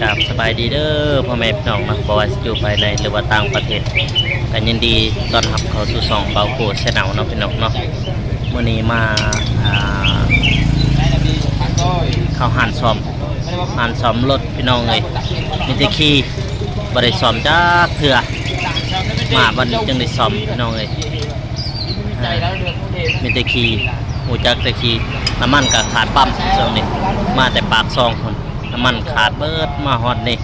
ກາບສະບາຍດີເດີພໍ່ແມ່ພີ່ນ້ອງເນາະ, ບໍ່ວ່າຊິຢູ່ພາຍໃນ ຫຼືວ່າຕ່າງປະເທດ ກໍຍິນດີຕ້ອນຮັບເຂົ້າສູ່ຊ່ອງເບົາໂກ້ Channel ເນາະພີ່ນ້ອງເນາະ. ມື້ນີ້ມາ ອ່າ ເຂົ້າຮ້ານສ້ອມ ຮ້ານສ້ອມລົດພີ່ນ້ອງເອີຍ. ມີແຕ່ຂີ່ ບໍ່ໄດ້ສ້ອມຈັກເທື່ອ, ມາບັດນີ້ຈຶ່ງໄດ້ສ້ອມພີ່ນ້ອງເອີຍ. ອ່າ ມີແຕ່ຂີ່ ຮູ້ຈັກແຕ່ຂີ່. ນ້ຳມັນກໍຂາດປ້ຳຊ່ວງນີ້, ມາແຕ່ປາກຊ່ອງພຸ້ນ ນ້ຳມັນຂາດເບິດ. ມາຮອດນີ້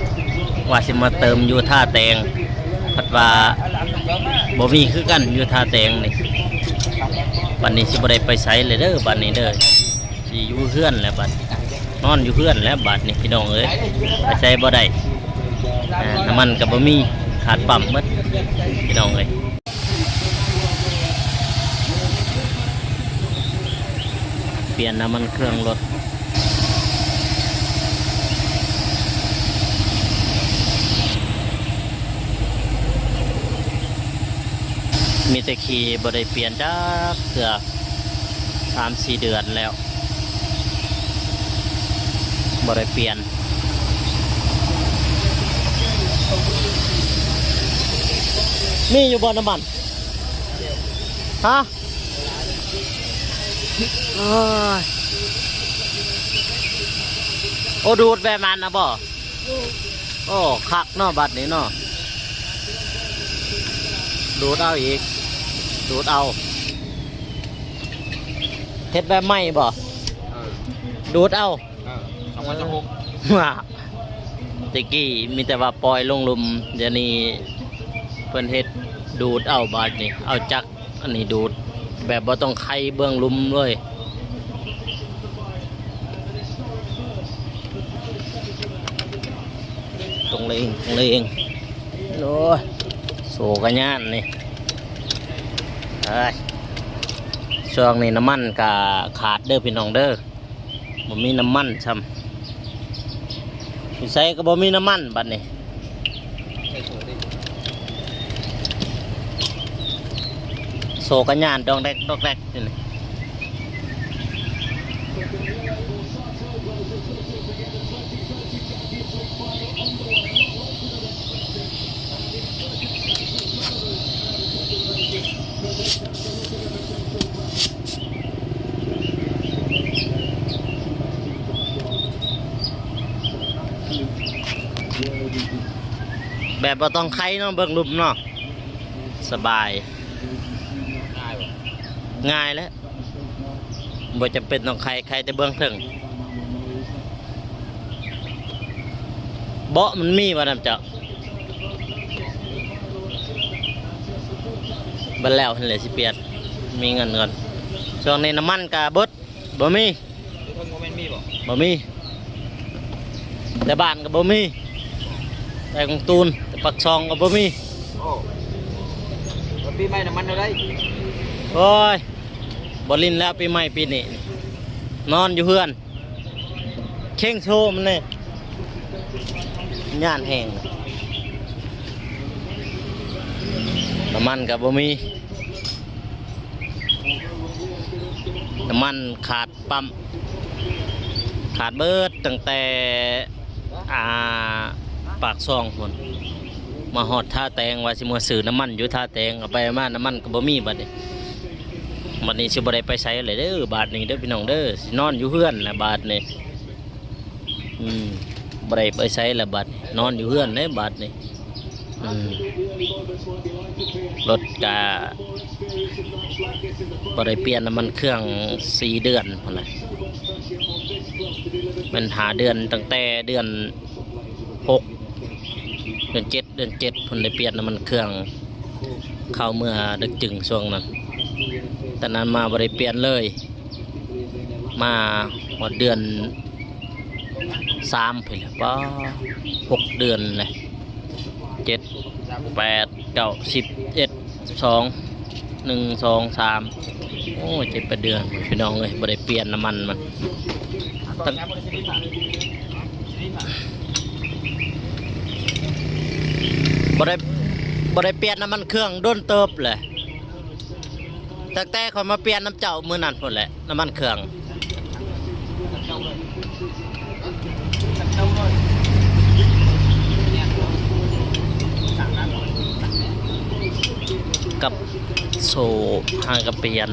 ວ່າຊິມາເຕີມຢູ່ທ່າແຕງ ພັດວ່າບໍ່ມີຄືກັນຢູ່ທ່າແຕງນີ້. ບັດນີ້ຊິບໍ່ໄດ້ໄປໃສເລີຍເດີ ບັດນີ້ເດີ, ຊິຢູ່ເຮືອນແຫຼະບັດ, ນອນຢູ່ເຮືອນແຫຼະບັດນີ້ພີ່ນ້ອງເອີຍ, ໄປໃສບໍ່ໄດ້. ອ່າ ນ້ຳມັນກໍບໍ່ມີ, ຂາດປ້ຳເບິດພີ່ນ້ອງເອີຍ. ປ່ຽນນ້ຳມັນເຄື່ອງລົດ. ມີແຕ່ຂີ່ ບໍ່ໄດ້ປ່ຽນຈັກເທື່ອ ສາມສີ່ເດືອນແລ້ວ ບໍ່ໄດ້ປ່ຽນ. ມີຢູ່ບໍ່ນ້ຳມັນ? ຮະ? ໂອ້ຍ ໂອ້ ດູດແບບນັ້ນນະບໍ່? ໂອ້ ຄັກເນາະ ບັດນີ້ເນາະ, ດູດເອົາອີກ ດູດເອົາ. ເຮັດແບບໃໝ່ບໍ່? ເອີ ດູດເອົາ. ເອີ ສອງພັນຊາວຫົກ ແຕ່ກີ້ມີແຕ່ວ່າປ່ອຍລົງລຸ່ມ, ດຽວນີ້ເພິ່ນເຮັດດູດເອົາ. ບາດນີ້ເອົາຈັກອັນນີ້ດູດ ແບບບໍ່ຕ້ອງໄຂເບື້ອງລຸ່ມເລີຍ. ຕົງເລງ ຕົງເລງ. ໂອ້ຍ ໂສກະຍານນີ້. ເອີຍ ຊ່ວງນີ້ນ້ຳມັນກະຂາດເດີພີ່ນ້ອງເດີ, ບໍ່ມີນ້ຳມັນຊ້ຳ, ຢູ່ໃສກໍບໍ່ມີນ້ຳມັນບັດນີ້. ໂສກະຍານດອກແດກ ດອກແດກຢູ່ນີ້. ແບບບໍ່ຕ້ອງໄຂເນາະ ເບິ່ງລຸ່ມເນາະ ສະບາຍ ງ່າຍບໍ່? ງ່າຍແຫຼະ ບໍ່ຈຳເປັນຕ້ອງໄຂ ໄຂແຕ່ເບື້ອງເທິງ. ເບາະມັນມີບໍ່ນຳເຈົ້າ? ບັດແລ້ວຫັ້ນແຫຼະຊິປ່ຽນ ມີເງິນກ່ອນ. ຊ່ວງນີ້ນ້ຳມັນກະເບິດ ບໍ່ມີ. ຢູ່ເທິງບໍ່ແມ່ນມີບໍ່? ບໍ່ມີ. ແຕ່ບ້ານກໍບໍ່ມີ, ແຕ່ກອງຕູນ ແຕ່ປາກຊ່ອງກໍບໍ່ມີ. ໂອ້ ແລ້ວປີໃໝ່ນ້ຳມັນເທົ່າໃດ? ໂອ້ຍ ບໍ່ຫຼິ້ນແລ້ວປີໃໝ່ປີນີ້, ນອນຢູ່ເຮືອນ. ເຄັ່ງໂຊມັນແດ່ ຢ້ານແຮງ. ນ້ຳມັນກໍບໍ່ມີ, ນ້ຳມັນຂາດປ້ຳ, ຂາດເບິດຕັ້ງແຕ່ ອ່າ ປາກຊ່ອງພຸ້ນ ມາຮອດທ່າແຕງ. ວ່າຊິມາຊື້ນ້ຳມັນຢູ່ທ່າແຕງ, ເອົາໄປເອົາມານ້ຳມັນກໍບໍ່ມີ. ບັດນີ້ ບັດນີ້ຊິບໍ່ໄດ້ໄປໃສເລີຍເດີ ບາດນີ້ເດີພີ່ນ້ອງເດີ, ຊິນອນຢູ່ເຮືອນແຫຼະບາດນີ້. ອືມ ບໍ່ໄດ້ໄປໃສລະບາດນີ້ ນອນຢູ່ເຮືອນເດ້ບາດນີ້. ອືມ ລົດກະບໍ່ໄດ້ປ່ຽນນ້ຳມັນເຄື່ອງສີ່ເດືອນພຸ້ນລະ, ແມ່ນຫ້າເດືອນ, ຕັ້ງແຕ່ເດືອນຫົກ ເດືອນເຈັດ ເດືອນເຈັດພຸ້ນໄດ້ປ່ຽນນ້ຳມັນເຄື່ອງ. ເຂົ້າເມືອເດັກຈຶ່ງຊ່ວງນັ້ນ, ແຕ່ນັ້ນມາບໍ່ໄດ້ປ່ຽນເລີຍ. ມາຮອດເດືອນສາມພຸ້ນແຫຼະ, ປ້າ ຫົກເດືອນແຫຼະ, ເຈັດ ແປດ ເກົ້າ ສິບ ສິບເອັດ ສິບສອງ ໜຶ່ງ ສອງ ສາມ ໂອ້ຍ ເຈັດ ແປດເດືອນ ພີ່ນ້ອງເອີຍ ບໍ່ໄດ້ປ່ຽນນ້ຳມັນມັນ. ຕັ້ງ ບໍ່ໄດ້ ບໍ່ໄດ້ປ່ຽນນ້ຳມັນເຄື່ອງດົນເຕີບແຫຼະ, ຕັ້ງແຕ່ຂ້ອຍມາປ່ຽນນຳເຈົ້າມື້ນັ້ນພຸ້ນແຫຼະ ນ້ຳມັນເຄື່ອງ. ໂຊຫາກະປ່ຽນ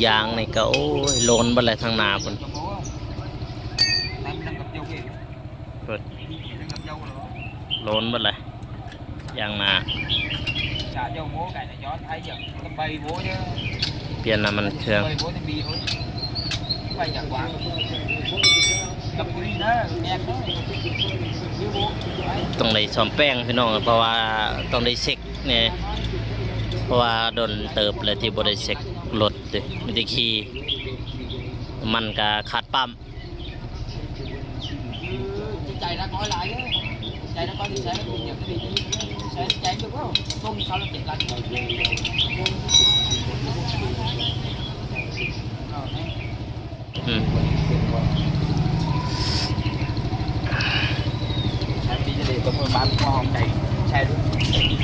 ຢາງນີ້ກະ ໂອ້ຍ ໂລນເບິດແລ້ວທາງໜ້າພຸ້ນ ໂລນເບິດແລ້ວ ຢາງໜ້າ ປ່ຽນນ້ຳມັນເຄື່ອງ ຕ້ອງໄດ້ສ້ອມແປງພີ່ນ້ອງ ເພາະວ່າຕ້ອງໄດ້ເຊັກແດ່ ເພາະວ່າດົນເຕີບແລ້ວທີ່ບໍ່ໄດ້ເຊັກລົດເດ້ ມີແຕ່ຂີ່ ມັນກະຂາດປ້ຳ. ອືມ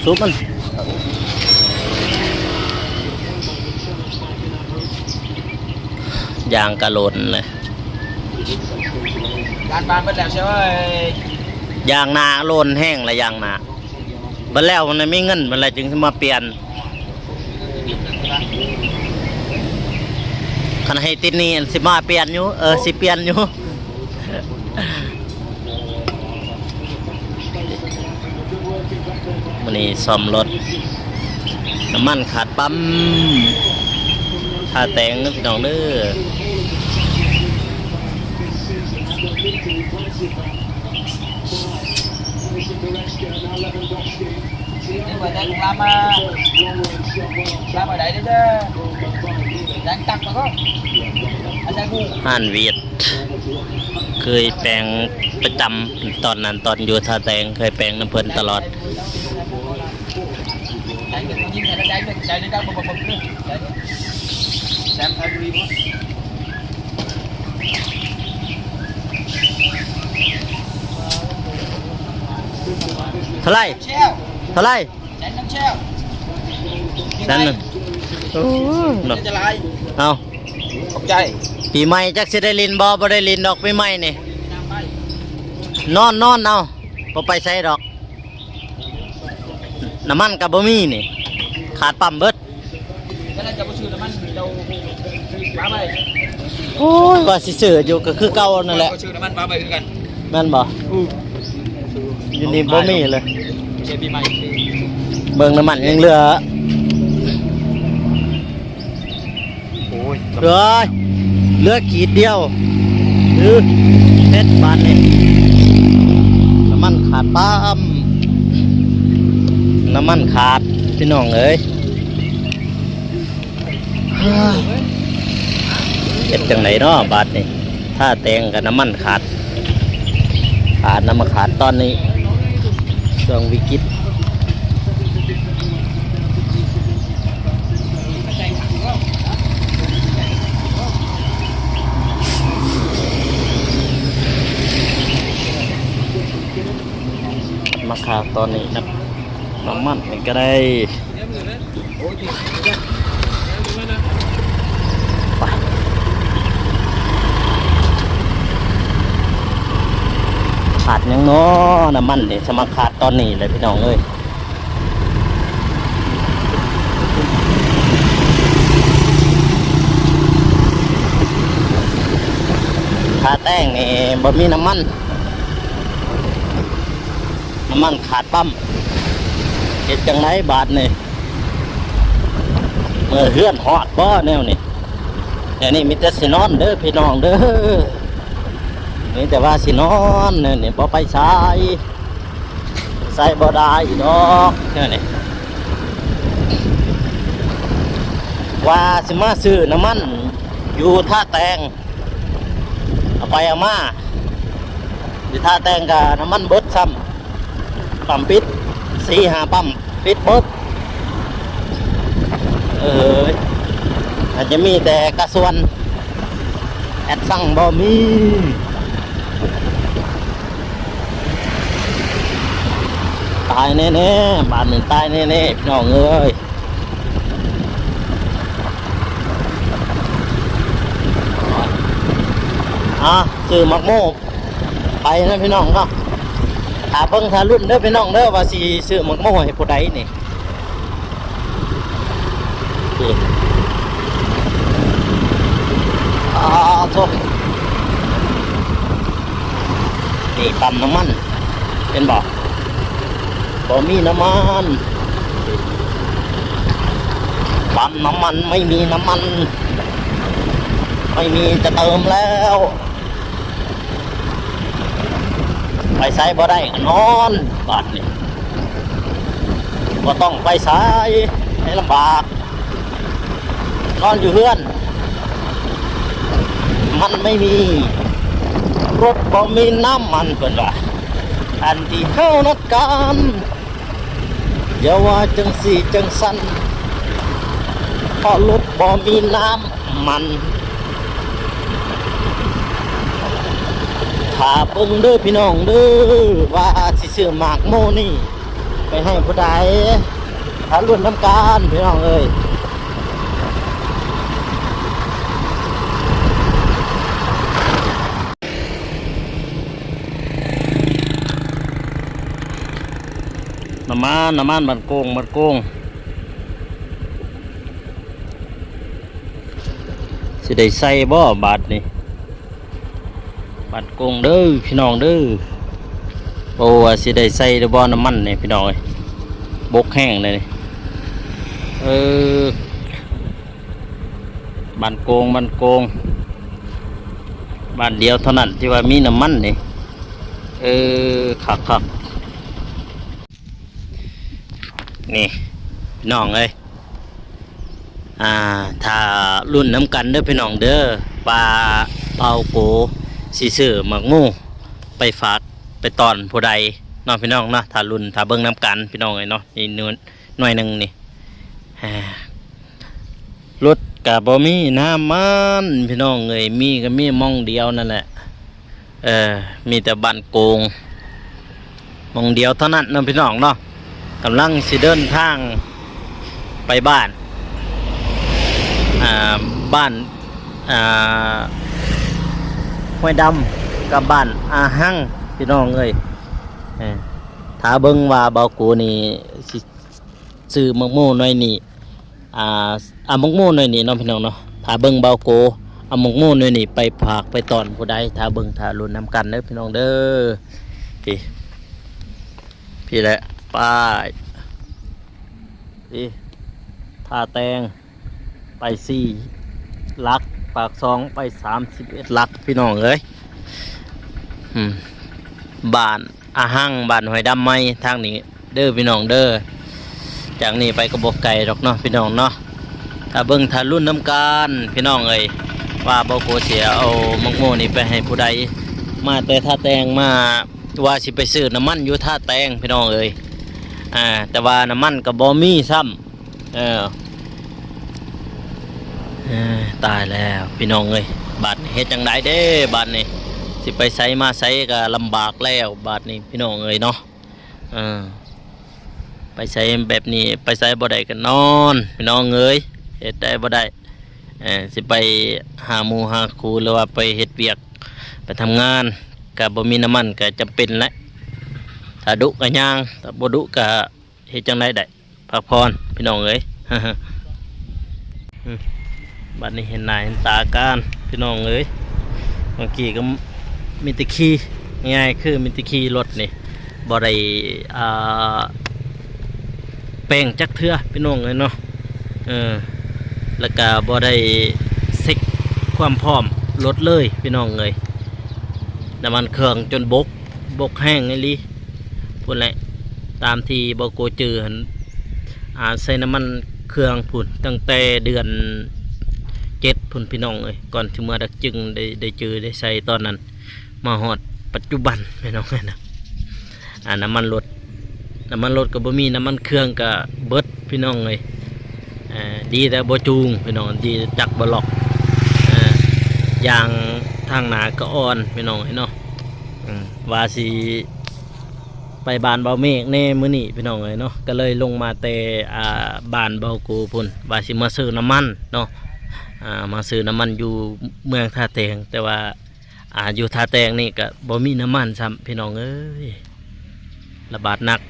ສູບມັນ ຢາງກະໂລນເລີຍ ຢາງໜ້າໂລນແຮງລະ ຢາງໜ້າ ເບິດແລ້ວ ມັນມີເງິນເບິດແລ້ວຈຶ່ງຊິມາປ່ຽນ ຄັນໃຫ້ຕິດໜີ້ ອັນ ຊິມາປ່ຽນຢູ່ ເອີ ຊິປ່ຽນຢູ່ ມື້ນີ້ສ້ອມລົດ ນ້ຳມັນຂາດປ້ຳ ທ່າແຕງເດີພີ່ນ້ອງເດີ. ຮ້ານຫວຽດ ເຄີຍແປງປະຈຳ ຕອນນັ້ນຕອນຢູ່ທ່າແຕງ ເຄີຍແປງນຳເພິ່ນຕະຫຼອດ. ເທົ່າໃດ? ເທົ່າໃດ? ແສນໜຶ່ງ. ໂອ້ ເນາະ ເອົາ ຂອບໃຈ. ປີໃໝ່ຈັກຊິໄດ້ຫຼິ້ນບໍ່? ບໍ່ໄດ້ຫຼິ້ນດອກປີໃໝ່ນີ້ ນອນໆ ເອົາ ບໍ່ໄປໃສດອກ. ນ້ຳມັນກະບໍ່ມີນີ້ ຂາດປ້ຳເບິດ. ໂອ້ຍ ວ່າຊິຊື້ຢູ່ກະຄືເກົ່ານັ້ນແຫຼະ ຊື້ນ້ຳມັນປາໄປຄືກັນ ແມ່ນບໍ່? ຢູ່ນີ້ບໍ່ມີເລີຍ ເບິ່ງນ້ຳມັນຍັງເຫຼືອ ໂອ້ຍ ເອີຍ ເຫຼືອຂີດດຽວ ເອີ ເຮັດບາດນີ້ ນ້ຳມັນຂາດປ້ຳ ນ້ຳມັນຂາດພີ່ນ້ອງເອີຍ ເຮັດຈັ່ງໃດເນາະບາດນີ້ ທ່າແຕງກະນ້ຳມັນຂາດ ຂາດນ້ຳມັນຂາດຕອນນີ້ ຊ່ວງວິກິດ. ມາຂາດຕອນນີ້ນະ ນ້ຳມັນນີ້ກະໄດ້ ໄປ ຂາດຫຍັງເນາະ ນ້ຳມັນນີ້ ສະມາຂາດຕອນນີ້ແຫຼະພີ່ນ້ອງເອີຍ. ທ່າແຕງນີ້ບໍ່ມີນ້ຳມັນ ນ້ຳມັນຂາດປ້ຳ ເຮັດຈັ່ງໃດບາດນີ້? ເມືອເຮືອນຮອດບໍ່ແນວນີ້? ແນວນີ້ມີແຕ່ຊິນອນເດີພີ່ນ້ອງເດີ ມີແຕ່ວ່າຊິນອນແນວນີ້ ບໍ່ໄປໃສ ໃສບໍ່ໄດ້ດອກແນວນີ້ ວ່າຊິມາຊື້ນ້ຳມັນຢູ່ທ່າແຕງ ເອົາໄປເອົາມາ ຢູ່ທ່າແຕງກະນ້ຳມັນເບິດຊ້ຳ ປ້ຳປິດ ສີ່ຫ້າປ້ຳປິດເບິດ ເອີຍ ອາດຈະມີແຕ່ກະຊວນ ແອັດຊັງບໍ່ມີ ຕາຍແນ່ໆ ບາດນີ້ຕາຍແນ່ໆ ພີ່ນ້ອງເອີຍ. ອ່າ ຊື້ໝາກໂມໄປນະພີ່ນ້ອງເນາະ ຖ້າເບິ່ງຖ້າລຸ້ນເດີພີ່ນ້ອງເດີ ວ່າຊິຊື້ໝາກໂມໃຫ້ຜູ້ໃດນີ້. ອ້າໂທ້ ນີ້ປ້ຳນ້ຳມັນ ເຫັນບໍ່? ບໍ່ມີນ້ຳມັນ ປ້ຳນ້ຳມັນ ໄມ່ມີນ້ຳມັນ ໄມ່ມີຈະເຕີມແລ້ວ. ໄປໃສບໍ່ໄດ້ກໍນອນ ບາດນີ້ບໍ່ຕ້ອງໄປໃສ ໃຫ້ລຳບາກ ນອນຢູ່ເຮືອນ ມັນໄມ່ມີ ລົດບໍ່ມີນ້ຳມັນ ເພິ່ນວ່າ ອັນທີ່ເຮົານັດກັນ ຢ່າວ່າຈັ່ງຊີ້ຈັ່ງຊັ້ນ ເພາະລົດບໍ່ມີນ້ຳມັນ. ຖ້າເບິ່ງເດີພີ່ນ້ອງເດີ ວ່າຊິຊື້ໝາກໂມນີ້ໄປໃຫ້ຜູ້ໃດ ຖ້າລຸ້ນນຳກັນພີ່ນ້ອງເອີຍ. ນ້ຳມັນ ນ້ຳມັນ ບ້ານໂກງ ບ້ານໂກງ ຊິໄດ້ໃສ່ບໍ່ບາດນີ້? ບ້ານໂກງເດີພີ່ນ້ອງເດີ ບໍ່ວ່າຊິໄດ້ໃສ່ຫຼືບໍ່ ນ້ຳມັນນີ້ພີ່ນ້ອງເອີຍ ບົກແຮງເລີຍນີ້. ເອີ ບ້ານໂກງ ບ້ານໂກງ ບ້ານດຽວເທົ່ານັ້ນທີ່ວ່າມີນ້ຳມັນນີ້. ເອີ ຄັກໆ ນີ້ພີ່ນ້ອງເອີຍ ອ່າ ຖ້າລຸ້ນນຳກັນເດີພີ່ນ້ອງເດີ ວ່າບ່າວໂກຊິຊື້ໝາກໂມໄປຝາກໄປຕ້ອນຜູ້ໃດເນາະພີ່ນ້ອງເນາະ. ຖ້າລຸ້ນ ຖ້າເບິ່ງນຳກັນພີ່ນ້ອງເອີຍເນາະ ນີ້ໜ່ວຍ ໜ່ວຍໜຶ່ງນີ້ ລົດກະບໍ່ມີນ້ຳມັນພີ່ນ້ອງເອີຍ ມີກະມີໝ່ອງດຽວນັ້ນແຫຼະ ເອີ ມີແຕ່ບ້ານໂກງໝ່ອງດຽວເທົ່ານັ້ນເນາະພີ່ນ້ອງເນາະ. ກຳລັງຊິເດີນທາງໄປບ້ານ ອ່າ ບ້ານ ອ່າ ຫ້ວຍດຳກັບບ້ານອາຮັງພີ່ນ້ອງເອີຍ. ເອີ ຖ້າເບິ່ງວ່າບ່າວໂກນີ້ຊິ ຊື້ໝາກໂມໜ່ວຍນີ້ ອ່າ ເອົາໝາກໂມໜ່ວຍນີ້ເນາະພີ່ນ້ອງເນາະ ຖ້າເບິ່ງບ່າວໂກເອົາໝາກໂມໜ່ວຍນີ້ໄປຝາກໄປຕ້ອນຜູ້ໃດ ຖ້າເບິ່ງຖ້າລຸ້ນນຳກັນເດີພີ່ນ້ອງເດີ. ພີ້ ພີ້ແຫຼະ ປ້າຍ ພີ້ ທ່າແຕງ ໄປສີ່ຫຼັກ ປາກຊ່ອງໄປສາມສິບເອັດຫຼັກ ພີ່ນ້ອງເອີຍ. ອືມ ບ້ານອາຮັງ ບ້ານຫ້ວຍດຳໃໝ່ ທາງນີ້ເດີພີ່ນ້ອງເດີ. ຈາກນີ້ໄປກໍບໍ່ໄກດອກເນາະພີ່ນ້ອງເນາະ. ຖ້າເບິ່ງຖ້າລຸ້ນນຳກັນພີ່ນ້ອງເອີຍ ວ່າບ່າວໂກຊິເອົາໝາກໂມນີ້ໄປໃຫ້ຜູ້ໃດ. ມາແຕ່ທ່າແຕງ ມາວ່າຊິໄປຊື້ນ້ຳມັນຢູ່ທ່າແຕງພີ່ນ້ອງເອີຍ ອ່າ ແຕ່ວ່ານ້ຳມັນກໍບໍ່ມີຊ້ຳ. ເອີ ເອີ ຕາຍແລ້ວພີ່ນ້ອງເອີຍ ບາດນີ້ເຮັດຈັ່ງໃດເດ້? ບາດນີ້ຊິໄປໃສມາໃສກໍລຳບາກແລ້ວ ບາດນີ້ພີ່ນ້ອງເອີຍເນາະ. ເອີ ໄປໃສແບບນີ້ ໄປໃສບໍ່ໄດ້ກໍນອນພີ່ນ້ອງເອີຍ ເຮັດໃດບໍ່ໄດ້. ເອີ ຊິໄປຫາໝູ່ຫາຄູ່ ຫຼືວ່າໄປເຮັດວຽກ ໄປທຳງານ ກໍບໍ່ມີນ້ຳມັນ ກໍຈຳເປັນແຫຼະ. ຖ້າດຸກໍຍ່າງ ຖ້າບໍ່ດຸກໍ ເຮັດຈັ່ງໃດໄດ້ ພັກຜ່ອນພີ່ນ້ອງເອີຍ. ອືມ ບັດນີ້ເຫັນໜ້າເຫັນຕາກັນພີ່ນ້ອງເອີຍ. ເມື່ອກີ້ກໍມີແຕ່ຂີ່ ງ່າຍໆ ຄືມີແຕ່ຂີ່ລົດນີ້ ບໍ່ໄດ້ ອ່າ ແປງຈັກເທື່ອພີ່ນ້ອງເອີຍເນາະ. ເອີ ແລ້ວກໍບໍ່ໄດ້ເຊັກຄວາມພ້ອມລົດເລີຍພີ່ນ້ອງເອີຍ. ນ້ຳມັນເຄື່ອງຈົນບົກ ບົກແຮງອີ່ຫຼີ. ພຸ້ນແຫຼະ ຕາມທີ່ບໍ່ໂກເຈີຫັ້ນ ອ່າ ໃສ່ນ້ຳມັນເຄື່ອງພຸ້ນ ຕັ້ງແຕ່ເດືອນເຈັດພຸ້ນພີ່ນ້ອງເອີຍ. ກ່ອນຊິເມືອດັກຈຶງໄດ້ ໄດ້ເຈີໄດ້ໃສ່ຕອນນັ້ນ ມາຮອດປັດຈຸບັນພີ່ນ້ອງເອີຍນະ. ອ່າ ນ້ຳມັນລົດ ນ້ຳມັນລົດກໍບໍ່ມີ ນ້ຳມັນເຄື່ອງກໍເບິດພີ່ນ້ອງເອີຍ. ເອີ ດີແຕ່ບໍ່ຈູງພີ່ນ້ອງ ດີແຕ່ຈັກບໍ່ລັອກ. ເອີ ຢາງທາງໜ້າກໍອ່ອນພີ່ນ້ອງເອີຍເນາະ. ອືມ ວ່າຊິໄປບ້ານບ່າວເມກແດ່ມື້ນີ້ພີ່ນ້ອງເອີຍເນາະ ກໍເລີຍລົງມາແຕ່ ອ່າ ບ້ານບ່າວໂກພຸ້ນ ວ່າຊິມາຊື້ນ້ຳມັນເນາະ. ອ່າ ມາຊື້ນ້ຳມັນຢູ່ເມືອງທ່າແຕງ ແຕ່ວ່າ ອ່າ ຢູ່ທ່າແຕງນີ້ກໍບໍ່ມີນ້ຳມັນຊ້ຳພີ່ນ້ອງເອີຍ. ລະບາດໜັກ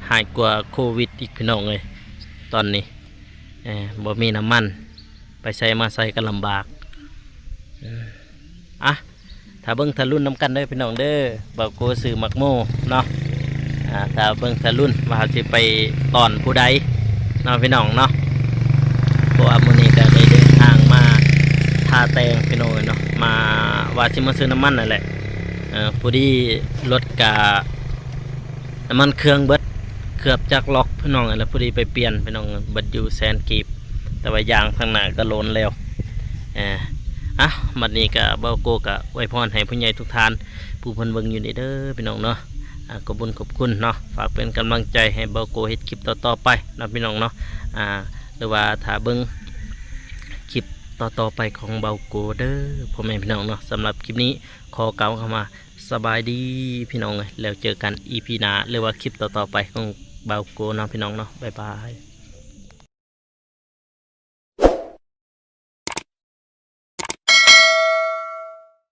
ຮ້າຍກວ່າໂຄວິດອີກພີ່ນ້ອງເອີຍ ຕອນນີ້. ເອີ ບໍ່ມີນ້ຳມັນ ໄປໃສມາໃສກໍລຳບາກ. ອາ ຖ້າເບິ່ງຖ້າລຸ້ນນຳກັນເດີພີ່ນ້ອງເດີ. ບ່າວໂກຊື້ໝາກໂມເນາະ. ອາ ຖ້າເບິ່ງຖ້າລຸ້ນວ່າເຮົາຊິໄປຕ້ອນຜູ້ໃດເນາະພີ່ນ້ອງເນາະ. ເພາະວ່າມື້ນີ້ກໍໄດ້ເດີນທາງມາທ່າແຕງພີ່ນ້ອງເອີຍເນາະ, ມາ ວ່າຊິມາຊື້ນ້ຳມັນນັ້ນແຫຼະ. ເອີ ພໍດີລົດກະ ນ້ຳມັນເຄື່ອງເບິດເກືອບຈັກລັອກພີ່ນ້ອງເອີຍ, ແລ້ວພໍດີໄປປ່ຽນພີ່ນ້ອງເອີຍ ເບິດຢູ່ແສນກີບ, ແຕ່ວ່າຢາງທາງໜ້າກໍໂລນແລ້ວ. ເອີ ອາ ບັດນີ້ກໍ ບ່າວໂກກໍອວຍພອນໃຫ້ຜູ້ໃຫຍ່ທຸກທ່ານ ຜູ້ເພິ່ນເບິ່ງຢູ່ນີ້ເດີພີ່ນ້ອງເນາະ. ອາ ຂອບບຸນຂອບຄຸນເນາະ, ຝາກເປັນກຳລັງໃຈໃຫ້ບ່າວໂກເຮັດຄລິບຕໍ່ໆໄປເນາະພີ່ນ້ອງເນາະ. ອາ ຫຼືວ່າຖ້າເບິ່ງຄລິບຕໍ່ໆໄປຂອງບ່າວໂກເດີ ພໍ່ແມ່ພີ່ນ້ອງເນາະ. ສຳລັບຄລິບນີ້ ຂໍກ່າວຄຳວ່າສະບາຍດີພີ່ນ້ອງເອີຍ, ແລ້ວເຈີກັນອີພີໜ້າ ຫຼືວ່າຄລິບຕໍ່ໆໄປຂອງບ່າວໂກເນາະພີ່ນ້ອງເນາະ. ບາຍບາຍ.